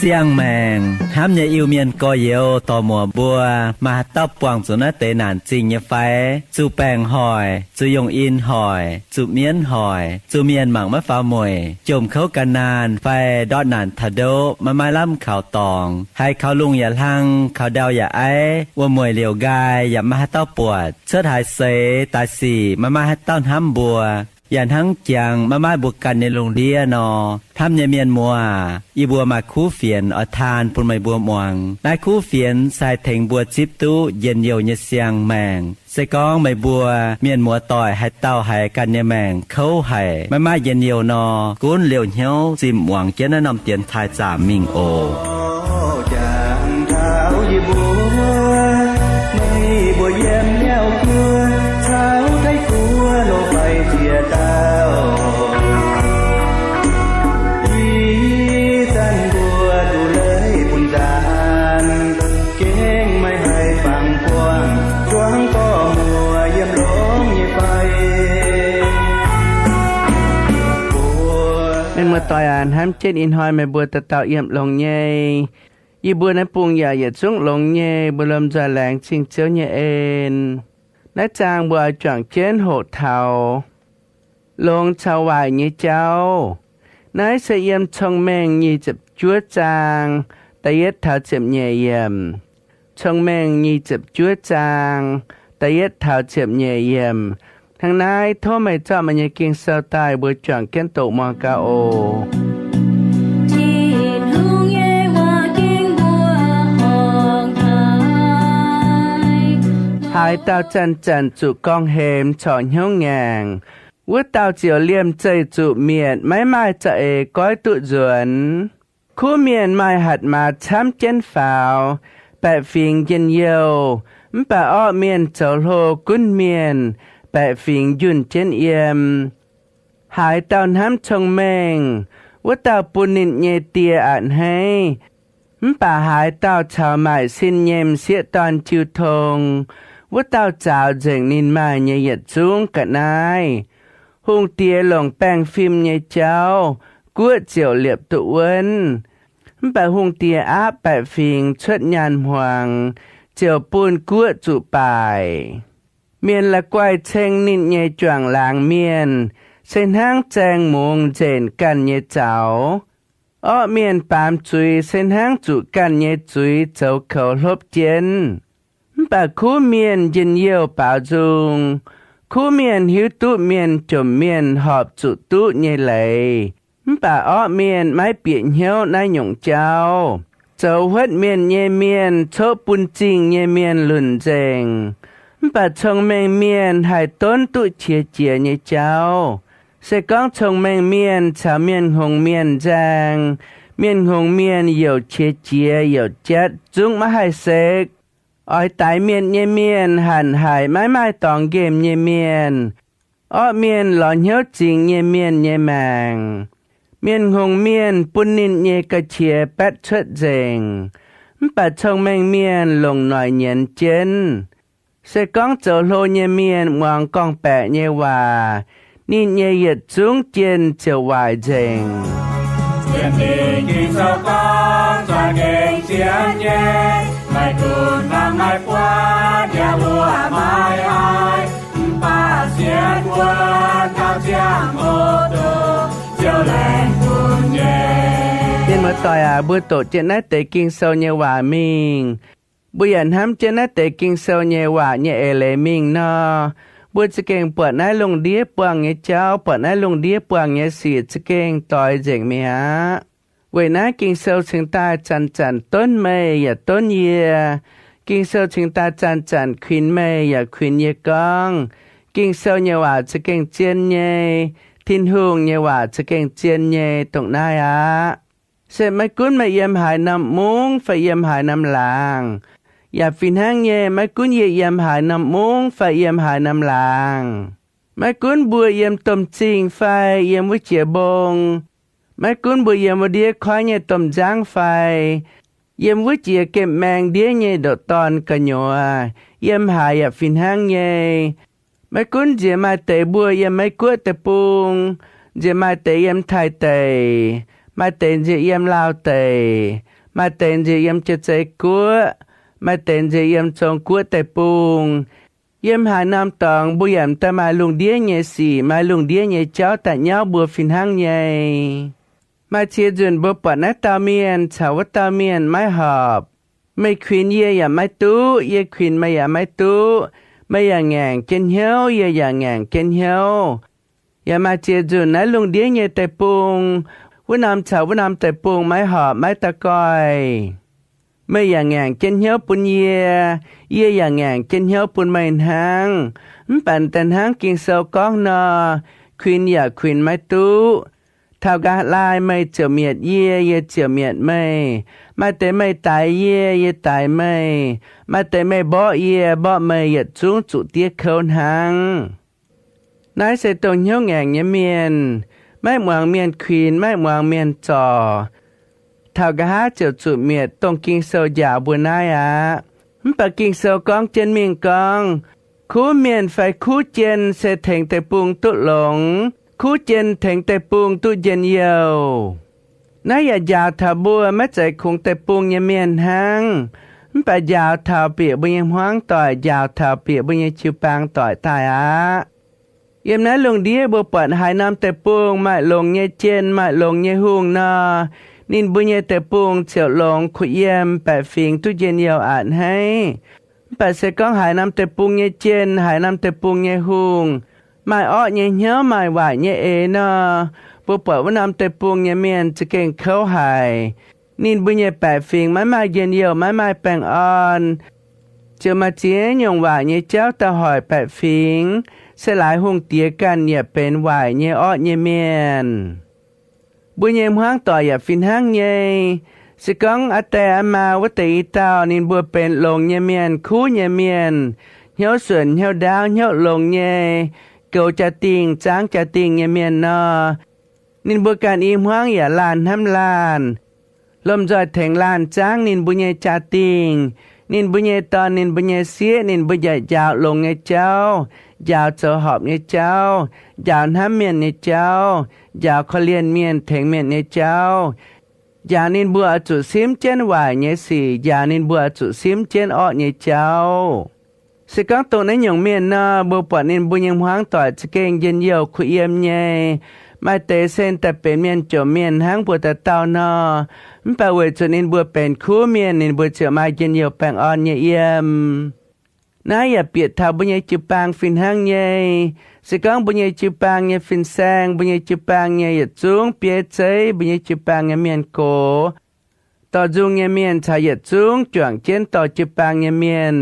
Siang-maengc hnamv nyei Iu-Mienh gorx-youz dorc-muoc mbuo, maaih haaix dauh buangh zuqc naaiv deix naanc zingh nyei fai? Zuqc baengc hoic, zuqc yungh in hoic, zuqc mienv hoic, zuqc mienh mangc maiv faaux mueic, jomc kouv gan naanh fai ndortv naanc taux ndoqv maiv maaih lamh kaux dorngx, haiz kaux lungh yaac hlang, kaux ndau yaac aiv, wuom-mueic liouc nqaai yaac maiv maaih haaix dauh buatc, cuotv haaix seix daaih sic maiv maaih haaix dauh hnamv mbuo, yaac hnangv jangx maiv maaih mbuo ganh nyei lungh ndiev nor. Hnamv nyei mienh muoz, yie mbuo maaih kuv fienx oix taan bun meih mbuo muangx. Naaiv kuv fienx se haih tengx mbuo zipv duqv njien-youh nyei siang-maengc. Se gorngv meih mbuo mienh muoz-doic haaix dauh haiz ganh nyei maengc kouv haic, maiv maaih njien-youh nor, gunv liouh hnyouv zimh muangx jienv naaiv norm dienx taaih zaamc mingh oc. Jangx taux yie mbuo, meih mbuo yiem Niouv Guoqv caux Taiv Guoqv loz-faix ziex dauh. Ih zanc mbuo duqv leiz bun nzaanx, gengh maiv haih fangx buangh zuangx dorc-muoc yiem longx nyei fai? Mienh muoz-doic aac, hnamv jienv ih hnoi meih mbuo dauh dauh yiem longx nyei. Yie mbuo naaiv bung yaac yietc zungv longx nyei, mbuo lomh nzoih laengz zingh Ziouv nyei en. Naaiv zaang mbuo oix juangc jienv hoqc taux longx caux waaic nyei jauv. Naaiv se yiem Cong-Mengh nyic ziepc juov zaang da'yietv taux ziepc nyeic yiemc. Cong-Mengh nyic ziepc juov zaang da'yietv taux ziepc nyeic yiemc. Hnangv naaiv, tov meih zorqv meih nyei Ging-Sou daaih, mbuo juangc jienv doqc muangx gaax oc. Tin-Hungh nyei waac ging mbuo horngc haic. Haaix dauh zanc-zanc zuqc gorngv-hemx corc hnyouv ngaengc, wuov dauh ziouc liemh zeih zuqc mietc, maiv maaih za'eix goiv duqv nzuonx. Kuv mienh maaih hatc maaz camv jienv faaux, baeqc fingx njien-youh, mv baac orqv mienh zoux hlo gunv mienh, baeqc fingx njunh jienv yiem. Haaix dauh hnamv cong-mengh, wuov dauh bun ninh nyei die a'hneiv. Mv baac haaix dauh caux maaic sin nyei m'sieqv dorn jiu tong, wuov dauh zaaux nzengc ninh maaih nyei yietc zungv ga'naaiv. Hungh diex longc baengh fim nyei jauv, guoqv ziouc liepc duqv wuonv. Mv baac hungh diex aapv baeqc fingx cuotv nyaanh hmuangx, ziouc bunh guoqv zuqc baaic. Mienh la'guaih ceng ninh nyei juangc laangz mienh, se hnangv zaeng mungz nzenc ganh nyei zaux. Orqv mienh baamz zuiz se hnangv zuqc ganh nyei zuiz zoux koux hlopv jienv. Mv baac kuv mienh njien-youh baaux nzung. Kuv mienh hiuv duqv mienh jomc mienh horpc zuqc duqv nyei leiz, mv baac orqv mienh maiv bieqc hnyouv naaiv nyungc jauv. Zoux huotv mienh nyei mienh coqv bun zingh nyei mienh lunc nzengc, mv baac cong-mengh mienh haih donv duqv qiex jiez nyei jauv. Se gorngv cong-mengh mienh caux mienh hngongx mienh nzaeng, mienh hngongx mienh youc qiex jiez youc jatv zungv maiv haih sekv. Oix daix mienh nyei mienh hanc haic maiv maaih dorngx nqemh nyei mienh. Orqv mienh lorz hnyouv zingx nyei mienh nyei maengc. Mienh hngongx mienh bun ninh nyei ga'qiex baetv cuotv nzengc, mv baac cong-mengh mienh longc noic nyienz jienv. Se gorngv zoux hlo nyei mienh muangx gorngv-baeqc nyei waac, ninh nyei yietc zungv jienh ziouc waaic nzengc. Zien Ging-Sou gorngv za'gengh zien nyei, maaih dunx hnangv maaih buonc yaac wuov maiv haih, mv baac sienx wuonx gauh ziangh hoc duqv Ziouv laengz bun nyei. Mienh muoz-doic aac, mbuo doqc jienv naaiv deix Ging-Sou nyei waac mingh, mbuo yaac hnamv jienv naaiv deix Ging-Sou nyei waac nyei eix leiz mingh nor, mbuo za'gengh buatc naaiv lungh ndiev buangh nyei jauv, buatc naaiv lungh ndiev buangh nyei sic za'gengh doix nzengc mi'aqv. Weic naaiv Ging-Sou cingx daaih zanc-zanc donv meih yaac donv yie. Ging-Sou cingx daaih zanc-zanc kuinx meih yaac kuinx yie gorngv, Ging-Sou nyei waac za'gengh zien nyei. Tin-Hungh nyei waac za'gengh zien nyei. Dongh naaiv aqv. Se maiv gunv meih yiem haaix norm mungv fai yiem haaix norm laangz, yaac fih hnangv nyei maiv gunv yie yiem haaix norm mungv fai yiem haaix norm laangz, maiv gunv mbuo yiem domh zingh fai yiem wuov jiex mbong, maiv gunv mbuo yiem wuov ndiev koiv nyei domh nzangv fai yiem wuov jiex gemh maeng ndiev nyei ndoqc dorn gu'nyuoz, yiem haaix yaac fih hnangv nyei. Maiv gunv nziex maaih deix mbuo yiem Meiv-Guoqv deic-bung, nziex maaih deix yiem Taiv deic, maaih deix nziex yiem Laauv deic, Maaih deix nziex yiem jiex zeiv guoqv, maaih deix nziex yiem Zong-Guoqv deic-bung. Yiem haaix norm dorngx mbuo yaac m'daaih maaih lungh ndiev nyei sic, maaih lungh ndiev nyei jauv daaih nyauv mbuo fih hnangv nyei. Maaih ziex nzunc mbuo buatc naaiv dauh mienh caux wuov dauh mienh maiv horpc. Meih kuinx yie yaac maiv duqv, yie kuinx meih yaac maiv duqv. Meih yaac ngaengc jienv hnyouv, yie yaac ngaengc jienv hnyouv. Yaac maaih ziex nzunc naaiv lungh ndiev nyei deic-bung, wuov norm caux wuov norm deic-bung maiv horpc maiv da'goih. Meih yaac ngaengc jienv hnyouv bun yie, yie yaac ngaengc jienv hnyouv bun meih hnangv. Mv baac da'hnangv Ging-Sou gorngv nor, kuinx yaac kuinx maiv duqv. Taux nqa'haav laai meih ziouc mietc yie, yie ziouc mietc meih. Maaih deix meih daix yie, yie daix meih. Maaih deix meih mborqv yie, mborqv meih, yietc zungv zuqc diev kouv hnangv. Naaiv se dongh hnyouv ngaengc nyei mienh, maiv muangx mienh kuinx, maiv muangx mienh zorc. Taux nqa'haav ziouc zuqc mietc dongh Ging-Sou njaaux mbuo naaiv aqv. Mv baac Ging-Sou gorngv jienv mingh gorngv, kuv mienh fai kuv jien se tengx deic-bung duqv longx, kuv jien tengx deic-bung duqv njien-youh. Naaiv yaac njaaux taux mbuo maiv zeiz kungx deic-bung nyei mienh hnangv, mv baac njaaux taux bieqc mbuo nyei hmuangv doic, njaaux taux bieqc mbuo nyei jiu-baang doic daaih aqv. Yiem naaiv lungh ndiev mbuo buatc haaix norm deic-bung maaih longx nyei jien, maaih longx nyei hungh nor, ninh mbuo nyei deic-bung ziouc longx kuh yiem, baeqc fingx duqv njien-youh a'hneiv. Mv baac se gorngv haaix norm deic-bung nyei jien, haaix norm deic-bung nyei hungh maaih orqv nyei hnyouv, maaih waaic nyei eix nor, mbuo buatc wuov norm deic-bung nyei mienh za'gengh kouv haic. Ninh mbuo nyei baeqc fingx maiv maaih njien-youh, maiv maaih baengh orn, ziouc maaih ziex nyungc waaic nyei jauv daaih hoic baeqc fingx. Se laaix hungh diex ganh yaac benx waaic nyei orqv nyei mienh. Mbuo nyei hmuangv doic yaac fih hnangv nyei. Se gorngv aa die aa maa wuov deix i dauh ninh mbuo benx longx nyei mienh, kuv nyei mienh, hnyouv suonc hnyouv ndaauv, hnyouv longx nyei, goux jaa-dingh zaangv jaa-dingh nyei mienh nor, ninh mbuo ganh i hmuangv yaac laanh hnamv laanh, lomh nzoih tengx laanh zaangv ninh mbuo nyei jaa-dingh. Ninh mbuo nyei dorn, ninh mbuo nyei sieqv, ninh mbuo yaac njaaux longx nyei jauv, njaaux zoux horpc nyei jauv, njaaux hnamv mienh nyei jauv, njaaux korv-lienh mienh, tengx mienh nyei jauv, njaaux ninh mbuo oix zuqc simv jienv waaic nyei sic, njaaux ninh mbuo oix zuqc simv jienv orqv nyei jauv. Se gorngv dongh naaiv nyungc mienh nor, mbuo buatc ninh mbuo nyei hmuangv doic za'gengh njien-youh kuh yiem nyei. Maaih deix se daaih benx mienh jomc mienh hnangv mbuo dauh dauh nor, mv baac weic zuqc ninh mbuo benx kuv mienh, ninh mbuo ziouc maaih njien-youh baengh orn nyei yiem. Naaiv yaac bieqc taux mbuo nyei jiu-baang fih hnangv nyei. Se gorngv mbuo nyei jiu-baang nyei fin-saeng, mbuo nyei jiu-baang nyei yietc zungv bieiv zeiv, mbuo nyei jiu-baang nyei mienh gox, dorh nzung nyei mienh caux yietc zungv juangc jienv dorh jiu-baang nyei mienh,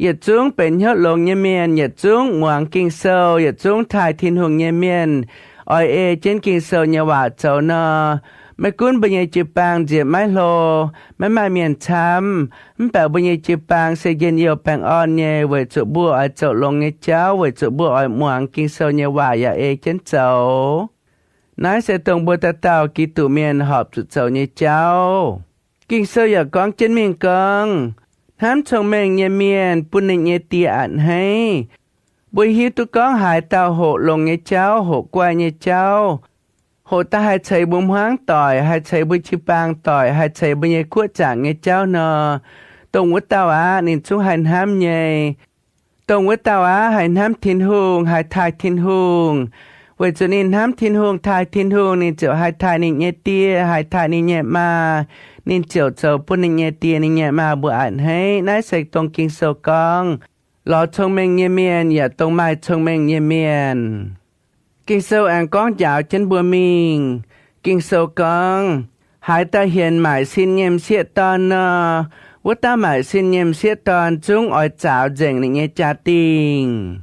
yietc zungv benx hnyouv longx nyei mienh, yietc zungv muangx Ging-Sou, yietc zungv taaih Tin-Hungh nyei mienh, oix ei jienv Ging-Sou nyei waac zoux nor, maiv gunv mbuo nyei jiu-baang nziex maiv hlo, maiv maaih mienh camv, mv baac mbuo nyei jiu-baang se njien-youh baengh orn nyei, weic zuqc mbuo oix zoux longx nyei jauv, weic zuqc mbuo oix muangx Ging-Sou nyei waac yaac ei jienv zoux. Naaiv se dongh mbuo dauh dauh Giduc mienh horpc zuqc zoux nyei jauv. Ging-Sou yaac gorngv jienv mingh gorngv, hnamv cong-mengh nyei mienh bun ninh nyei die a'hneiv. Mbuo hiuv duqv gorngv haaix dauh hoqc longx nyei jauv, hoqc guai nyei jauv, hoqc daaih haih ceix mbuo hmuangv doic, haih ceix mbuo jiu-baang doic, haih ceix mbuo nyei guoqv zaangc nyei jauv nor, dongh wuov dauh aqv ninh zungv haih hnamv nyei. Dongh wuov dauh aqv haih hnamv Tin-Hungh, haih taaih Tin-Hungh. Weic zuqc ninh hnamv Tin-Hungh, taaih Tin-Hungh, ninh ziouc haih taaih ninh nyei die, haih taaih ninh nyei maa. Ninh ziouc zoux bun ninh nyei die, ninh nyei maa mbuo a'hneiv. Naaiv se dongh Ging-Sou gorngv, lorz cong-mengh nyei mienh yaac dongh maaih cong-mengh nyei mienh. Ging-Sou aengx gorngv njaaux jienv mbuo mingh. Ging-Sou gorngv, haaix dauh hienx maaic sin nyei m'sieqv dorn nor, wuov dauh maaic sin nyei m'sieqv dorn zungv oix zaaux nzengc ninh nyei jaa-dingh.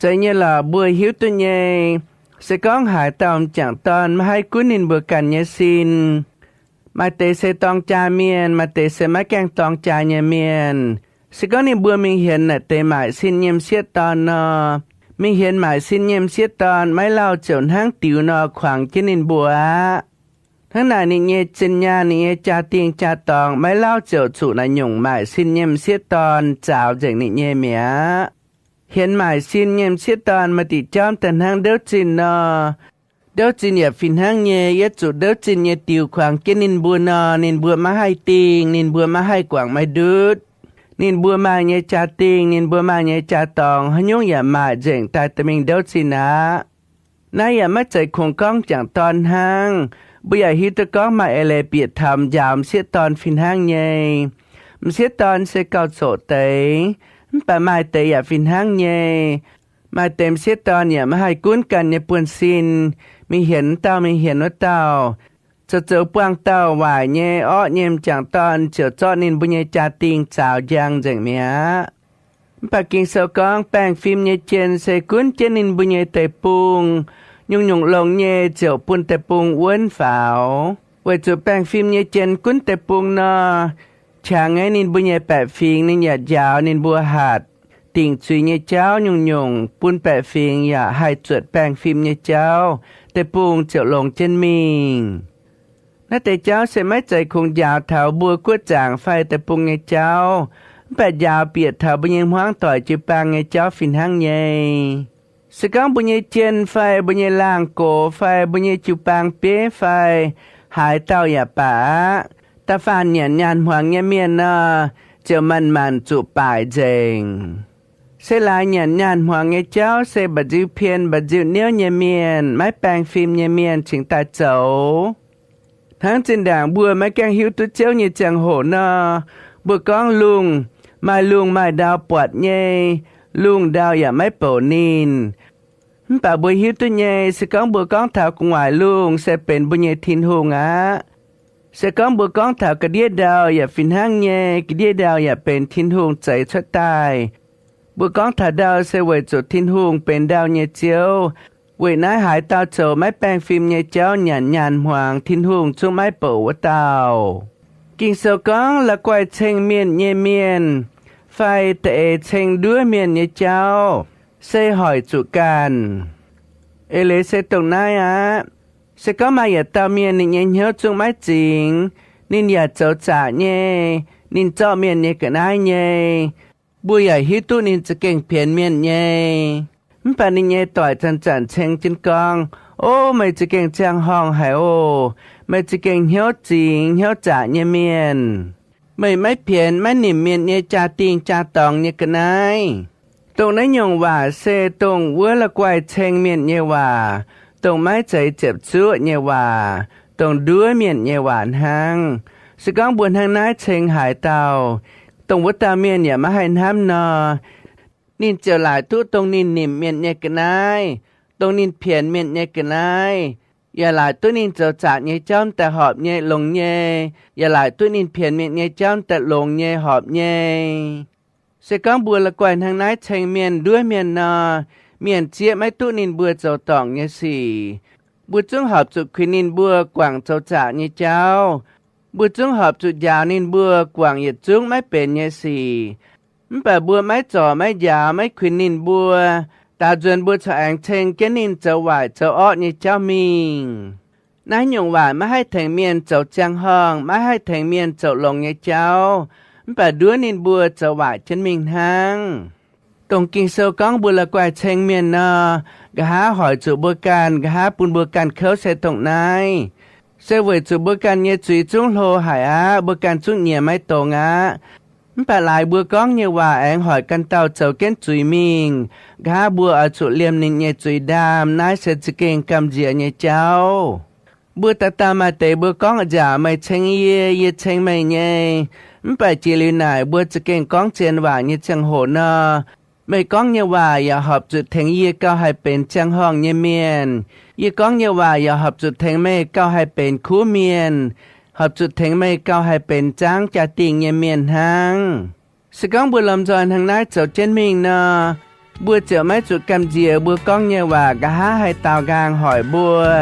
Zeiz nyei lorqc, mbuo hiuv duqv nyei. Se gorngv haaix dauh m'jangc dorn maiv haih gunv ninh mbuo ganh nyei sin, maaih deix se dorng jaa mienh, maaih deix se maiv gaengh dorng jaa nyei mienh. Se gorngv ninh mbuo mingh hienx naaic deix maaic sin nyei m'sieqv dorn nor, mingh hienx maaic sin nyei m'sieqv dorn maiv lauh ziouc hnangv diux nor kuangx jienv ninh mbuo aqv. Hnangv naaic ninh nyei zinh nyaanh, ninh nyei jaa-dingh jaa-dorngx maiv lauh ziouc zuqc naaic nyungc maaic sin nyei m'sieqv dorn zaaux nzengc ninh nyei mi'aqv. Hienx maaic sin nyei m'sieqv dorn maaih diuc jauv daaih hnangv ndouv zinh nor, Ndouv zinh yaac fih hnangv nyei. Yie zuqc ndouv zinh nyei diuh kuangx jienv ninh mbuo nor, ninh mbuo maiv haih dingh, ninh mbuo maiv haih guangc maiv ndutv. Ninh mbuo maaih nyei jaa-dingh, ninh mbuo maaih nyei jaa-dorngx, haaix nyungc yaac maaic nzengc daaih dorh mingh ndouv zinh aqv. Naaiv yaac maiv zeiz kungx gorngv m'jangc dorn hnangv. Mbuo yaac hiuv duqv gorngv maaih eix leiz bieqc taux m'njaaux m'sieqv dorn fih hnangv nyei. M'sieqv dorn se gauh zoqc deix, mv baac maaih deix yaac fih hnangv nyei. Maaih deix m'sieqv dorn yaac maiv haih gunv ganh nyei buonv-sin, mingh hienx wuov dauh, mingh hienx wuov dauh, zoux zoux buangh dauh waaic nyei, orqv nyei m'jangc dorn ziouc zorqv ninh mbuo nyei jaa-dingh zaaux njang nzengc mi'aqv. Mv baac Ging-Sou gorngv baengh fim nyei jien se gunv jienv ninh mbuo nyei deic-bung. Nyungc-nyungc longx nyei ziouc bun deic-bung wuonv faaux. Weic zuqc baengh fim nyei jien gunv deic-bung nor, qangx nyei ninh mbuo nyei baeqc fingx ninh yaac njaaux ninh mbuo hatc. Dingc zuiz nyei jauv nyungc-nyungc bun baeqc fingx yaac haih zuotc baengh fim nyei jauv. Deic-bung ziouc longx jienv mingh. Naaiv deix jauv se maiv zeiz kungx njaaux taux mbuo guoqv zaangc fai deic-bung nyei jauv, mv baac njaaux bieqc taux mbuo nyei hmuangv doic jiu-baang nyei jauv fih hnangv nyei. Se gorngv mbuo nyei jien fai mbuo nyei laangh gox fai mbuo nyei jiu-baang bieiv fai haaix dauh yaac baac aqv, da'faanh nyanc nyaanh hmuangx nyei mienh nor, ziouc manc-manc zuqc baaic nzengc. Se laaix nyanc nyaanh hmuangx nyei jauv se mba'nziu pien mba'nziu niouv nyei mienh, maiv baengh fim nyei mienh cingx daaih zoux. Hnangv zinh ndaangc mbuo maiv gaengh hiuv duqv Ziouv nyei ziangh hoc nor, mbuo gorngv lungh, maaih lungh maaih ndau buatc nyei, lungh ndau yaac maiv bouc ninh. Mv baac mbuo hiuv duqv nyei, se gorngv mbuo gorngv taux gu'nguaaic lungh se benx mbuo nyei Tin-Hungh aqv. Se gorngv mbuo gorngv taux ga'ndiev ndau yaac fih hnangv nyei, ga'ndiev ndau yaac benx Tin-Hungh zeix cuotv daaih. Mbuo gorngv taux ndau se weic zuqc Tin-Hungh benx ndau nyei Ziouv. Weic naaiv haaix dauh zoux maiv baengh fim nyei jauv nyanc nyaanh hmuangx, Tin-Hungh zungv maiv bouc wuov dauh. Ging-Sou gorngv la'guaih ceng mienh nyei mienh fai da'eix ceng nduov mienh nyei jauv se hoic zuqc ganh. Eix leiz se dongh naaiv aqv. Se gorngv maaih yietc dauh mienh ninh nyei hnyouv zungv maiv zingx, ninh yaac zoux zaqc nyei, ninh zorqv mienh nyei ga'naaiv nyei, mbuo yaac hiuv duqv ninh za'gengh pienx mienh nyei. Mv baac ninh nyei doic zanc-zanc ceng jienv gorngv, O meih za'gengh ziangh horngh haic oc. Meih za'gengh hnyouv zingx hnyouv zaqc nyei mienh. Meih maiv pienx maiv nimc mienh nyei jaa-dingh jaa-dorngx nyei ga'naaiv. Dongh naaiv nyungc waac se dongh wuov la'guaih ceng mienh nyei waac, dongh maiv zeiz ziepc zuoqv nyei waac, dongh nduov mienh nyei waac hnangv. Se gorngv mbuo hnangv naaiv ceng haaix dauh, dongh wuov dauh mienh yaac maiv haih hnamv nor, ninh ziouc laaic duqv dongh ninh nimc mienh nyei ga'naaiv, dongh ninh pienx mienh nyei ga'naaiv, yaac laaic duqv ninh zoux zaqc nyei jauv daaih horpc nyei longx nyei, yaac laaic duqv ninh pienx mienh nyei jauv daaih longx nyei horpc nyei. Se gorngv mbuo la'guaih hnangv naaiv ceng mienh nduov mienh nor, mienh zieqv maiv duqv ninh mbuo zoux dorngc nyei sic. Mbuo zungv horpc zuqc kuinx ninh mbuo guangc zoux zaqc nyei jauv. Mbuo zungv horpc zuqc njaaux ninh mbuo guangc yietc zungv maiv benx nyei sic. Mv baac mbuo maiv zorc maiv njaaux maiv kuinx ninh mbuo, daaux nzuonx mbuo corc aengx ceng jienv ninh zoux waaic zoux orqv nyei jauv mingh. Naaiv nyungc waac maiv haih tengx mienh zoux ziangh horngh, maiv haih tengx mienh zoux longx nyei jauv, mv baac nduov ninh mbuo zoux waaic jienv mingh hnangv. Dongh Ging-Sou gorngv mbuo la'guaih ceng mienh nor, nqa'haav hoic zuqc mbuo ganh, nqa'haav bun mbuo ganh kouv se dongh naaiv. Se weic zuqc mbuo ganh nyei zuiz zungv hlo haic aqv, mbuo ganh zungv nyiemc maiv dongz aqv. Mv baac laaix mbuo gorngv nyei waac aengx hoic ganh dauh zoux jienv zuiz mingh, nqa'haav mbuo oix zuqc liemh ninh nyei zuiz ndaam. Naaiv se za'gengh gamh nziex nyei jauv. Mbuo dauh dauh maaih deix mbuo gorngv, A'nziaauc meih ceng yie, yie ceng meih nyei. Mv baac jiex liuz naaic mbuo za'gengh gorngv zien waac nyei ziangh hoc nor, meih gorngv nyei waac yaac horpc zuqc tengx yie gauh haih benx ziangh horngh nyei mienh. Yie gorngv nyei waac yaac horpc zuqc tengx meih gauh haih benx kuv mienh, horpc zuqc tengx meih gauh haih benx zaangv jaa-dingh nyei mienh hnangv. Se gorngv mbuo lomh nzoih hnangv naaiv zoux jienv mingh nor, mbuo ziouc maiv zuqc gamh nziex mbuo gorngv nyei waac nqa'haav haih daaux nqaang hoic mbuo.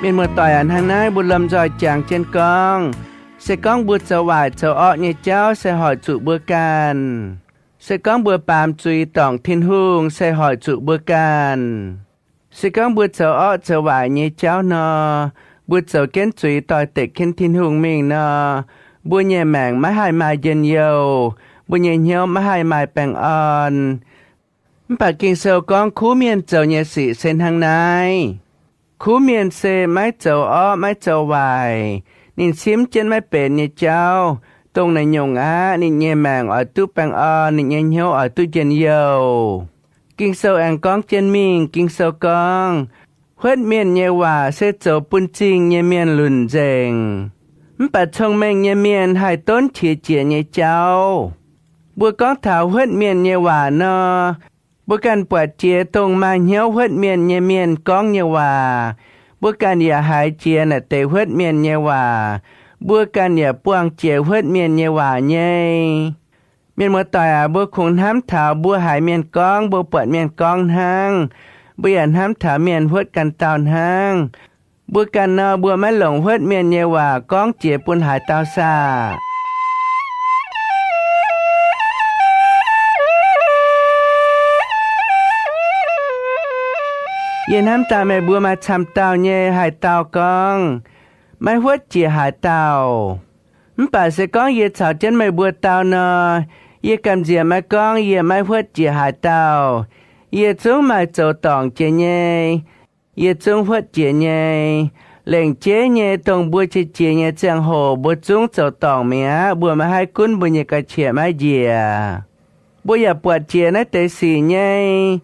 Mienh muoz-doic aac, hnangv naaiv mbuo lomh nzoih jangx jienv gorngv, se gorngv mbuo zoux waaic zoux orqv nyei jauv se hoic zuqc mbuo ganh. Se gorngv mbuo baamz zuiz dorngc Tin-Hungh se hoic zuqc mbuo ganh. Se gorngv mbuo zoux orqv zoux waaic nyei jauv nor, mbuo zoux jienv zuiz doix-dekc jienv Tin-Hungh mingh nor, mbuo nyei maengc maiv haih maaih njien-youh, mbuo nyei hnyouv maiv haih maaih baengh orn. Mv baac Ging-Sou gorngv kuv mienh zoux nyei sic se hnangv naaiv. Kuv mienh se maiv zoux orqv maiv zoux waaic, ninh simv jienv maiv benx nyei jauv, dongh naaiv nyungc aqv ninh nyei maengc oix duqv baengh orn, ninh nyei hnyouv oix duqv njien-youh. Ging-Sou aengx gorngv jienv mingh, Ging-Sou gorngv, huotv mienh nyei waac se zoux bun zingh nyei mienh lunc nzengc. Mv baac cong-mengh nyei mienh haih donv qiex jiez nyei jauv. Mbuo gorngv taux huotv mienh nyei waac nor, mbuo ganh buatc jiex dongh maaih hnyouv huotv mienh nyei mienh gorngv nyei waac. Mbuo ganh yaac haiz jiex naaic deix huotv mienh nyei waac. Mbuo ganh yaac buangh jiex huotv mienh nyei waac nyei. Mienh muoz-doic aac, mbuo kungx hnamv taux mbuo haiz mienh gorngv, mbuo buatc mienh gorngv hnangv. Mbuo yaac hnamv taux mienh huotv ganh dauh hnangv. Mbuo ganh nor, mbuo maiv longc huotv mienh nyei waac gorngv jiex bun haaix dauh saah? Yie hnamv daaih meih mbuo maaih camv dauh nyei haih dau gorngv maiv huotv jiex haaix dauh. Mv baac se gorngv yie caux jienv meih mbuo dau nor, yie gamh nziex maiv gorngv yie maiv huotv jiex haaix dauh. Yie zungv maaih zoux dorngc jiex nyei. Yie zungv huotv jiex nyei. Lengc jeiv nyei, dongh mbuo qiex jiez nyei ziangh hoc mbuo zungv zoux dorngc mi'aqv. Mbuo maiv haih gunv mbuo nyei ga'qiex maiv njiec. Mbuo yaac buatc jiex naaiv deix sic nyei.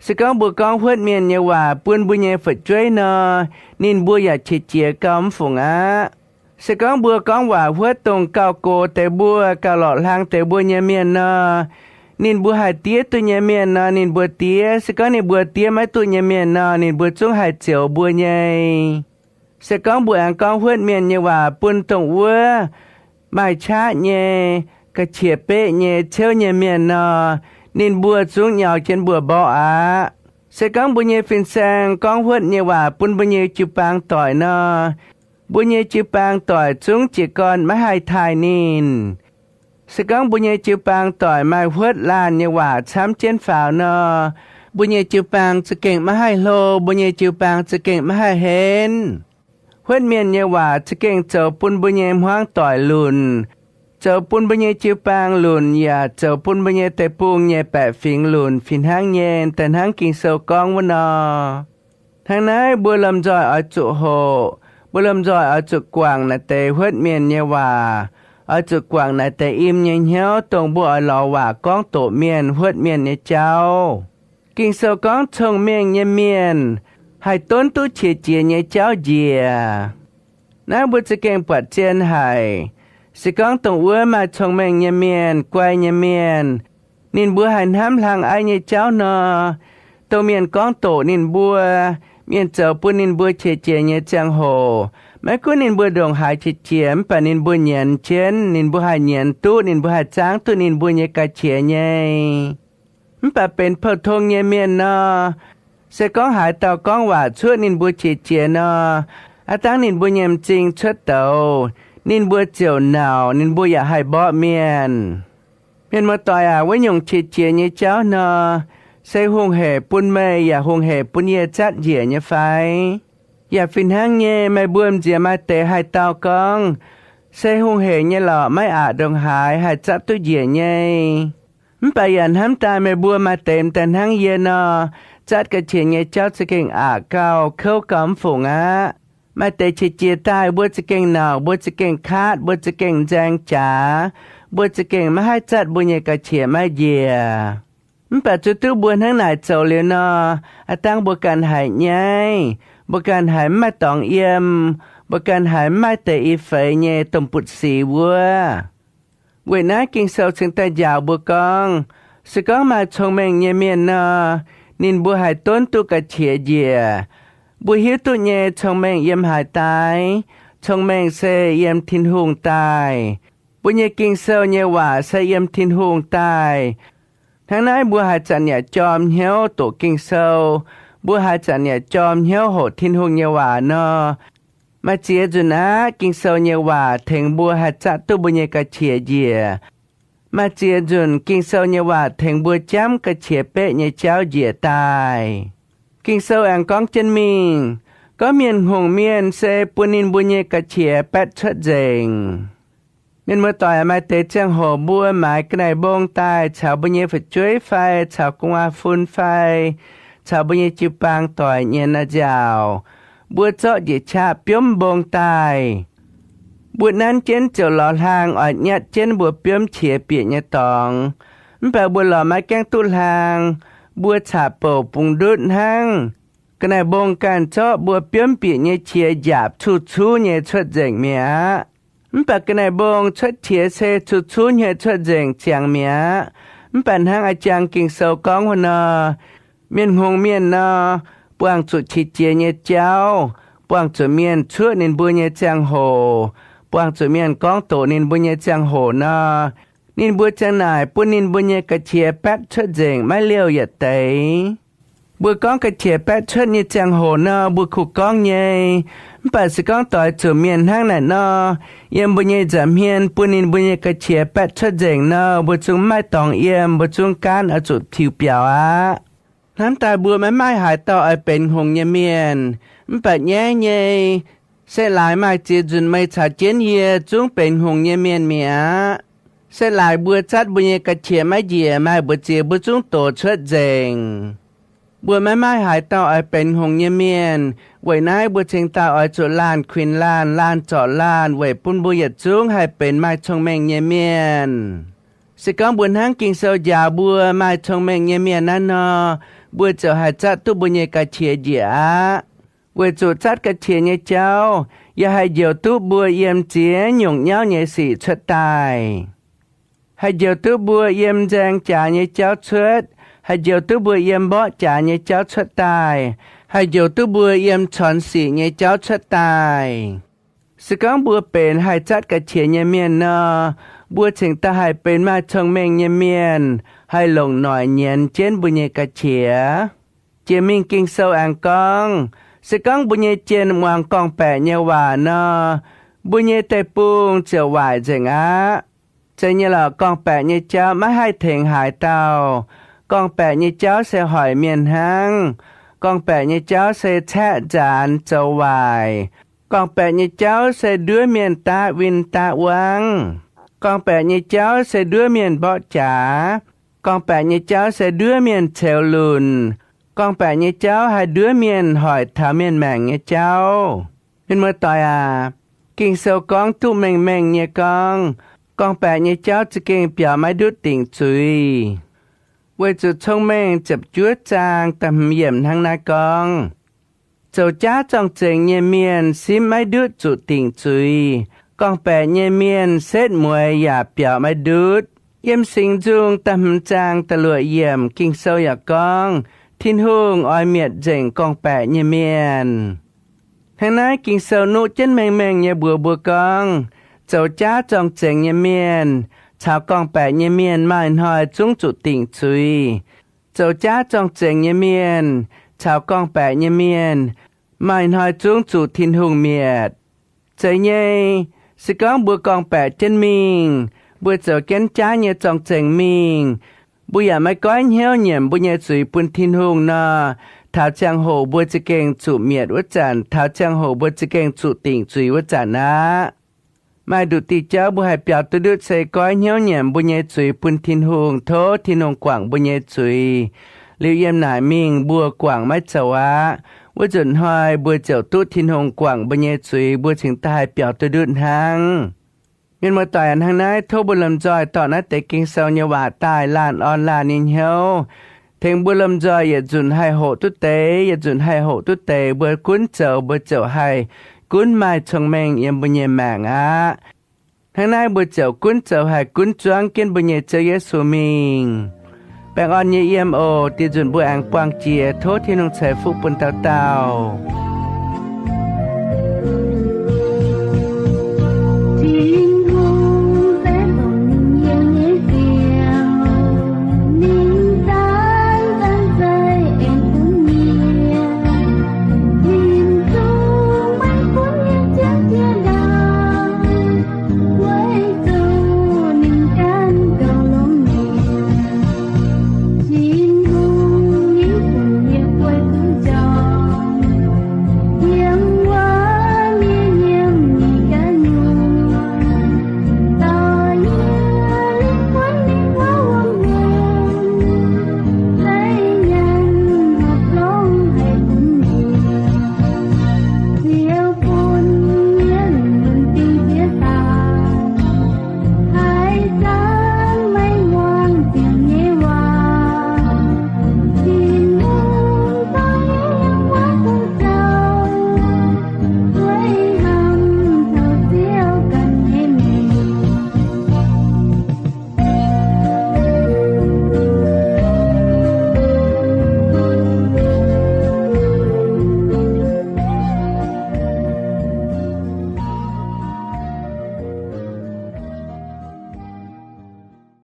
Se gorngv mbuo gorngv huotv mienh nyei waac bun mbuo nyei fu'jueiv nor, ninh mbuo yaac qiex jiez gauh mv fungc aqv. Se gorngv mbuo gorngv waac huotv dongh gauh gox deix mbuo, gauh lorqc hlang deix mbuo nyei mienh nor, ninh mbuo haih diev duqv nyei mienh nor, ninh mbuo diev. Se gorngv ninh mbuo diev maiv duqv nyei mienh nor, ninh mbuo zungv haih zioux mbuo nyei. Se gorngv mbuo aengx gorngv huotv mienh nyei waac bun dongh wuov maaih qaqv nyei, ga'qiex beqv nyei, ciouv nyei mienh nor, ninh mbuo zungv nyau jienv mbuo mborqv aqv. Se gorngv mbuo nyei fin-saeng gorngv huotv nyei waac bun mbuo nyei jiu-baang doic nor, mbuo nyei jiu-baang doic zungv jiez gorn maiv haih taaih ninh. Se gorngv mbuo nyei jiu-baang doic maaih huotv laanh nyei waac camv jienv faaux nor, mbuo nyei jiu-baang za'gengh maiv haih hlo, mbuo nyei jiu-baang za'gengh maiv haih henv. Huotv mienh nyei waac za'gengh zoux bun mbuo nyei hmuangv doic lunc, zoux bun mbuo nyei jiu-baang lunc, yaac zoux bun mbuo nyei deic-bung nyei baeqc fingx lunc fih hnangv nyei, daaih hnangv Ging-Sou gorngv wuov nor. Hnangv naaiv mbuo lomh nzoih oix zuqc hoqc, mbuo lomh nzoih oix zuqc guangc naaiv deix huotv mienh nyei waac, oix zuqc guangc naaiv deix im nyei hnyouv, dongh mbuo oix lorz waac gorngv doqc mienh, huotv mienh nyei jauv. Ging-Sou gorngv cong-mengh nyei mienh haih donv duqv qiex jiez nyei jauv njiec. Naaiv mbuo za'gengh buatc zien haic. Se gorngv dongh wuov maaih cong-mengh nyei mienh, guai nyei mienh, ninh mbuo haih hnamv hlang aiv nyei jauv nor, dongh mienh gorngv doqc ninh mbuo, mienh zoux bun ninh mbuo qiex jiez nyei ziangh hoc, maiv gunv ninh mbuo ndongc haaix qiex jiez, mv baac ninh mbuo nyienz jienv, ninh mbuo haih nyienz duqv, ninh mbuo haih zaangv duqv ninh mbuo nyei ga'qiex nyei. Mv baac benx pou-tong nyei mienh nor, se gorngv haaix dauh gorngv waac cuotv ninh mbuo qiex jiez nor, aav dangv ninh mbuo nyei m'zing cuotv douz, ninh mbuo ziouc nauc, ninh mbuo yaac haih mborqv mienh. Mienh muoz-doic aac, wuov nyungc qiex jiez nyei jauv nor, se hungh hec bun meih yaac hungh hec bun yie zatv njiec nyei fai? Yaac fih hnangv nyei, meih mbuo m'nziex maaih deix haih dau gorngv, se hungh hec nyei lorqc, maiv aqc ndongc haaix haih zatv duqv njiec nyei. Mv baac yaac hnamv daaih meih mbuo maaih deix m'daaih hnangv yie nor, zatv ga'qiex nyei jauv za'gengh aqc gauh, kouv gauh mv fungc aqv. Maaih deix qiex jiez daaih mbuo za'gengh nauc, mbuo za'gengh kaatv, mbuo za'gengh nzaeng jaax, mbuo za'gengh maiv haih zatv mbuo nyei ga'qiex maiv njiec. Mv baac zuqc duqv mbuo hnangv naaic zoux liuz nor, aav dangv mbuo ganh haiz nyaiv, mbuo ganh haiz mv maaih dorngx yiem, mbuo ganh haiz mv maaih deix i feix nyei domh butv sic wuov. Weic naaiv Ging-Sou cingx daaih njaaux mbuo gorngv, se gorngv maaih cong-mengh nyei mienh nor, ninh mbuo haih donv duqv ga'qiex njiec. Mbuo hiuv duqv nyei cong-mengh yiem haaix daaih? Cong-mengh se yiem Tin-Hungh daaih. Mbuo nyei Ging-Sou nyei waac se yiem Tin-Hungh daaih. Hnangv naaiv mbuo haaix zanc yaac jorm hnyouv doqc Ging-Sou, mbuo haaix zanc yaac jorm hnyouv hoqc Tin-Hungh nyei waac nor, maaih ziex nzunc aqv, Ging-Sou nyei waac tengx mbuo haih zatv duqv mbuo nyei ga'qiex njiec. Maaih ziex nzunc Ging-Sou nyei waac tengx mbuo jamv ga'qiex beqv nyei jauv njiec daaih. Ging-Sou aengx gorngv jienv mingh, gorngv mienh hngongx mienh se bun ninh mbuo nyei ga'qiex baetv cuotv nzengc. Mienh muoz-doic, maaih deix ziangh hoc mbuo maaiz ga'naaiv mbong daaih caux mbuo nyei fu'jueiv fai caux gu'nguaaz-fun fai caux mbuo nyei jiu-baang doic nyienz a'nziaauc, mbuo zorqv njiec qaqv biomv mbong daaih. Mbuo nanv jienv ziouc lorz hlaang oix nyatv jienv mbuo biomv qiex bieqc nyei dorngx. Mv baac mbuo lorz maiv gaengh duqv hlaang, mbuo caqv-bouc bungx ndutv hnangv. Ga'naaiv mbong ganh zorqv mbuo biomv bieqc nyei qiex njaapc cuv-cuv nyei cuotv nzengc mi'aqv. Mv baac ga'naaiv mbong cuotv qiex se cuv-cuv nyei cuotv nzengc ziangx mi'aqv. Mv baac hnangv a'jang Ging-Sou gorngv wuov nor, mienh hngongx mienh nor, buangh zuqc qiex jiez nyei jauv, buangh zuqc mienh cuoqv ninh mbuo nyei ziangh hoc, buangh zuqc mienh gorngv doqc ninh mbuo nyei ziangh hoc nor, ninh mbuo ziang naaic bun ninh mbuo nyei ga'qiex baetv cuotv nzengc maiv liouh yietc deix. Mbuo gorngv ga'qiex baetv cuotv nyei ziangh hoc nor, mbuo kuh gorngv nyei. Mv baac se gorngv doix zuqc mienh hnangv naaic nor, yiem mbuo nyei nza'hmien bun ninh mbuo nyei ga'qiex baetv cuotv nzengc nor, mbuo zungv mv maaih dorngx yiem, mbuo zungv gaanv oix zuqc tiux biaux aqv. Hnamv daaih mbuo maiv maaih haaix dauh oix benx hngongx nyei mienh. Mv baac nyaiv nyei, se laaix maaih ziex nzunc meih caux jienv yie zungv benx hngongx nyei mienh mi'aqv. Se laaix mbuo zatv mbuo nyei ga'qiex maiv njiec, maaih mbu'ziex mbuo zungv dox cuotv nzengc. Mbuo maiv maaih haaix dauh oix benx hngongx nyei mienh. Weic naaiv mbuo cingx daaih oix zuqc laanh kuinx laanh, laanh zorc laanh weic bun mbuo yietc zungv haih benx maaih cong-mengh nyei mienh. Se gorngv mbuo hnangv Ging-Sou njaaux mbuo maaih cong-mengh nyei mienh naaiv nor, mbuo ziouc haih zatv duqv mbuo nyei ga'qiex njiec aqv. Weic zuqc zatv ga'qiex nyei jauv yaac haih njoux duqv mbuo yiem ziex nyungc nyauv nyei sic cuotv daaih. Haih njoux duqv mbuo yiem nzaeng jaax nyei jauv cuotv, haih njoux duqv mbuo yiem mborqv jaax nyei jauv cuotv daaih, haih njoux duqv mbuo yiem cornx sic nyei jauv cuotv daaih. Se gorngv mbuo benx haih zatv ga'qiex nyei mienh nor, mbuo cingx daaih haih benx maaih cong-mengh nyei mienh, haih longc noic nyienz jienv mbuo nyei ga'qiex. Jiex mingh Ging-Sou aengx gorngv, se gorngv mbuo nyei jien muangx gorngv-baeqc nyei waac nor, mbuo nyei deic-bung ziouc waaic nzengc aqv. Zeiz nyei lorqc, gorngv-baeqc nyei jauv maiv haih tengx haaix dauh. Gorngv-baeqc nyei jauv se hoic mienh hnangv. Gorngv-baeqc nyei jauv se caeqv nzaanx zoux waaic. Gorngv-baeqc nyei jauv se nduov mienh daav win daav wangv. Gorngv-baeqc nyei jauv se nduov mienh mborqv jaax. Gorngv-baeqc nyei jauv se nduov mienh ceux lunc. Gorngv-baeqc nyei jauv haih nduov mienh hoic taux mienh maengc nyei jauv. Mienh muoz-doic aac, Ging-Sou gorngv duqv mengh mengh nyei gorngv, gorngv-baeqc nyei jauv za'gengh biaux maiv ndutv dingc zuiz. Weic zuqc Cong-Mengh ziepc juov zaang da'hmz yiemc hnangv naaiv gorngv, zoux jaav zorng-zengx nyei mienh simv maiv ndutv zuqc dingc zuiz. Gorngv-baeqc nyei mienh setv mueiz yaac biaux maiv ndutv. Yiem Singx Nzung da'hmz zaang da'luoqc yiemc Ging-Sou yaac gorngv, Tin-Hungh oix mietc nzengc gorngv-baeqc nyei mienh. Hnangv naaiv Ging-Sou nuqv jienv mengh mengh nyei mbuox mbuo gorngv, zoux jaav zorng-zengx nyei mienh caux gorngv-baeqc nyei mienh maaih hnoi zungv zuqc dingc zuiz. Zoux jaav zorng-zengx nyei mienh caux gorngv-baeqc nyei mienh maaih hnoi zungv zuqc Tin-Hungh mietc. Zeiz nyei, se gorngv mbuo gorngv-baeqc jienv mingh, mbuo zoux jienv jaav nyei zorng-zengx mingh, mbuo yaac maiv goiv hnyouv nyiemc mbuo nyei zuiz bun Tin-Hungh nor, taux ziangh hoc mbuo za'gengh zuqc mietc wuov zanc, taux ziangh hoc mbuo za'gengh zuqc dingc zuiz wuov zanc aqv. Maaih nduqc diuh jauv mbuo haih biaux duqv ndutv se goiv hnyouv nyiemc mbuo nyei zuiz bun Tin-Hungh, tov Tin-Hungh guangc mbuo nyei zuiz. Liuz yiem naaic mingh mbuo guangc maiv zoux aqv. Wuov nzunc hnoi mbuo ziouc duqv Tin-Hungh guangc mbuo nyei zuiz, mbuo cingx daaih haih biaux duqv ndutv hnangv. Mienh muoz-doic, hnangv naaiv tov mbuo lomh nzoih dorh naaiv deix Ging-Sou nyei waac daaih laanh orn laanh nyei hnyouv, tengx mbuo lomh nzoih yietc nzunc haih hoqc duqv deix, yietc nzunc haih hoqc duqv deix, mbuo gunv zoux mbuo ziouc haih gunv maaih cong-mengh yiem mbuo nyei maengc aqv. Hnangv naaiv mbuo ziouc gunv zoux haih gunv zuangv jienv mbuo nyei Ziouv Yesu mingh. Baengh orn nyei yiem oc. Dieh nzunc mbuo aengx buangh jiex. Tov Tin-Hungh ceix fuqv bun dauh dauh.